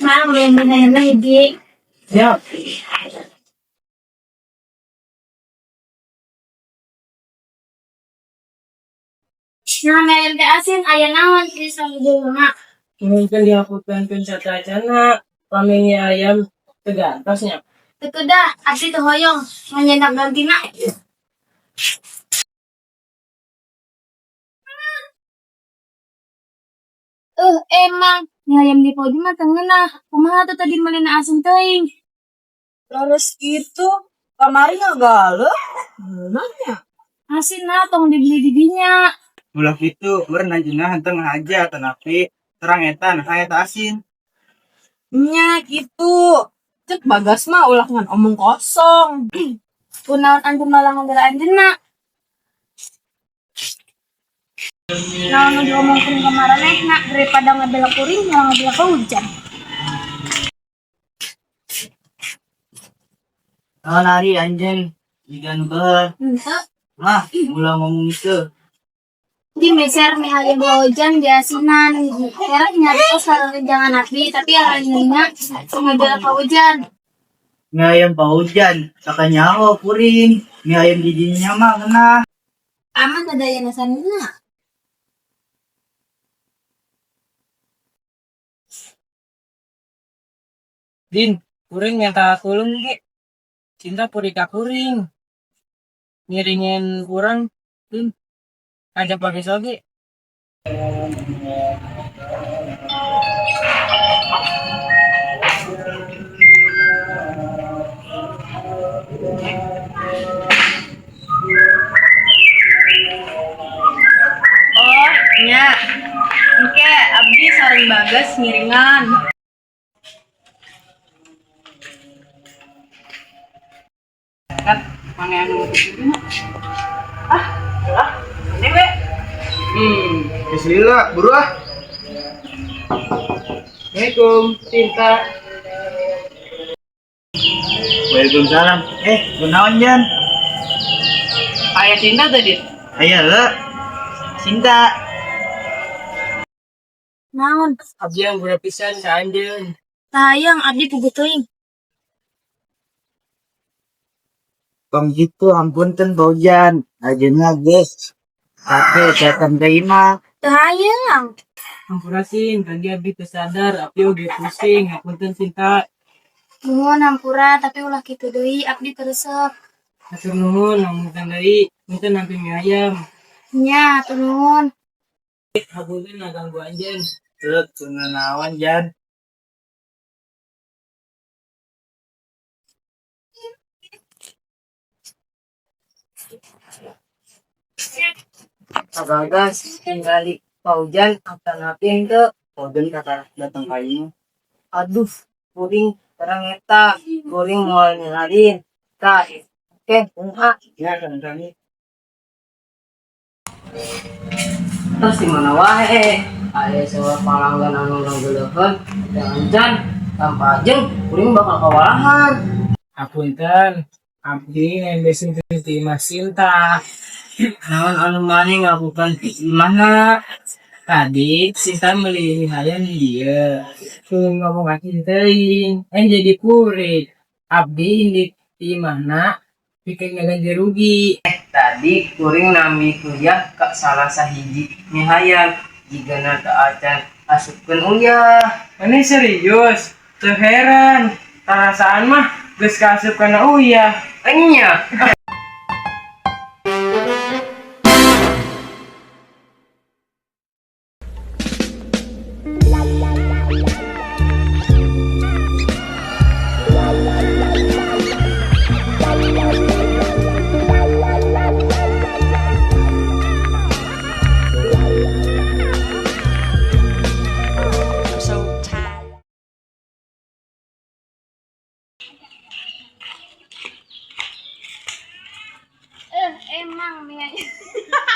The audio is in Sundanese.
Mang, beli mie hayamna hiji. Siap. Nah, mie ayam teh asin, aya naon di salajengna? Mungkin dihapukeun sateuacanna, pami mie ayam teu gantos nya. Teu kedah, abdi teu hoyong, nyandak gantina. Emang mie ayam di Fauzi mah teu ngeunah. Kumaha tuh tadi meulina asin teuing? Leres kitu, kamari ngagaleuh. Ngeunah nya. Asin nah, tong dibeli di dinya. Ulah kitu, meureun anjeunna henteu ngahaja tetapi terang eta nah eta asin. Nya kitu. Cek Bagas mah ulah ngan omong kosong. Kunaon anjeun malah ngabela anjeunna? Naon nu diomongkeun ka maranehna, daripada ngabela kuring malah ngabela ka Ujan. Naon ari anjeun jiga nu baheul. Henteu. Lah, ulah ngomong itu. Di meser mie ayam Ujan diasinan. Era nyarios jangan abdi, tapi aranjeunna ngabela ka Ujan. Mie ayam Pa Ujan, sakanyaho kuring. Mie ayam di dinya mah ngeunah. Aman sadayana sanina. Din, kuring minta tulung ge. Cinta puri ka kuring. Ngiringan kurang, Din. Ajak pakai soge. Oh, nya. Engke abdi sareng Bagas ngiringan. Kan mana anu kitu mah. Ah, lah, maneh we. Geus lila, buru ah. Assalamualaikum, Cinta. Waalaikumsalam. Eh, kunaon Jan? Aya Cinta tadi. Aya le. Cinta. Naon? Abdi yang pisan ka anjeun. Tayang abdi puguh teuing. Tong kitu ampunten Pa Ujan. Ajeunna geus. Sate datang ka imah. Teu hayang. Hampura sin, tadi abdi teu sadar, abdi oge pusing, hapunten Cinta. Nuhun hampura, tapi ulah kitu deui, abdi teu resep. Hatur nuhun, hapunten deui, punten nampi mie ayam. Nya, hatur nuhun. Hapunten ngaganggu anjeun. Teu teu nanaon Jan. Pak Bagas, tinggali Pa Ujan atanapi henteu. Pa Ujan kakara datang ka imah. Aduh, kuring terang eta, kuring moal nyalain. Tah, oke, kumaha? Ya, sami-sami. Terus di mana wae? Aya seorang palanggan anu ngageuleheun, jangan tanpa ajeng kuring bakal kawalahan. Hapunten, abdi nembe ti imah Sinta. Naon anu maneh ngakukan ti imahna? Tadi Sinta meuli mie hayam di dieu. Kuring ngomong asin teuing, eh jadi kuring. Abdi indit ti imahna pikeun ngaganti rugi. Tadi kuring nambi uyah ka salah sahiji mie hayam jigana teu acan asupkeun uyah. Maneh serius? Teu heran. Tarasaan mah geus kaasup kana uyah. Enya. I'm so tired. Emang mie ayam.